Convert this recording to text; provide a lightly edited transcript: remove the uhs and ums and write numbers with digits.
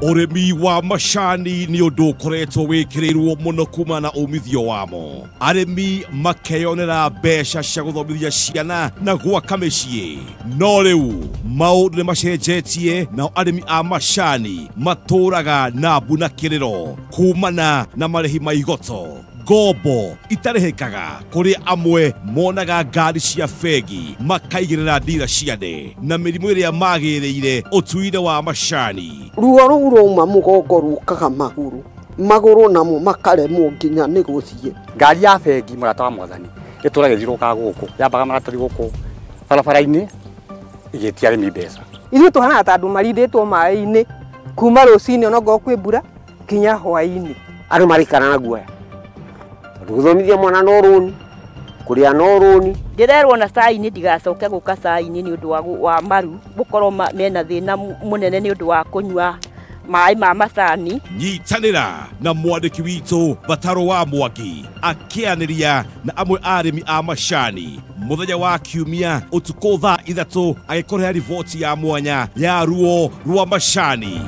Ũrĩmi wa macani nĩ ũndũ ũkoretwo wĩkĩrĩirwo mũno kuma na umithio wamo. Arĩmi makeyonera mbeca cia gũthomithia ciana na gwaka mĩciĩ. No rĩu maũndũ nĩ macenjetie, nao arĩmi a macani matũraga na mbu na kĩrĩro kumana na marĩhi ma igoto, ngombo itarĩhĩkaga, kũrĩa amwe monaga ngari cia bengi makaigĩrĩra ndira ciane na mĩrimũ ĩrĩa magĩrĩire ũtuire wa macani. Ruo rũu rwauma mũgongo rũkaga magũrũ, magũrũ namo makaremwo nginya nĩ gũthiĩ. Ngari ya bengi mũrata wa mwathani ĩtũraga ĩthiũrũrũkaga gũkũ, yambaga maratathi gũkũ barabara-inĩ ĩgĩtia arĩmi mbeca. Ithuĩ tũhanaga ta andũ marindĩtwo maĩ-inĩ kuma rũcinĩ onokorwo kwĩ mbura nginya hwaĩ-inĩ. Andũ marikara na guoya tondũ gũthomithia mwana no rũni, kũrĩa no rũni. Ndĩrerwo na cai-inĩ ndigacoke gũka cai-inĩ nĩ ũndũ wa maru gũkorwo mena thĩna mũnene nĩ ũndũ wa kũnyua maĩ ma macani. Nyitanĩra na mwandĩki witũ Bataro wa Mwangi akĩanĩria na amwe a arĩmi a macani mũthenya wa Kiumia ũtukũ thaa 3 agĩkũrehe riboti ya mwanya ya ruo rwa macani.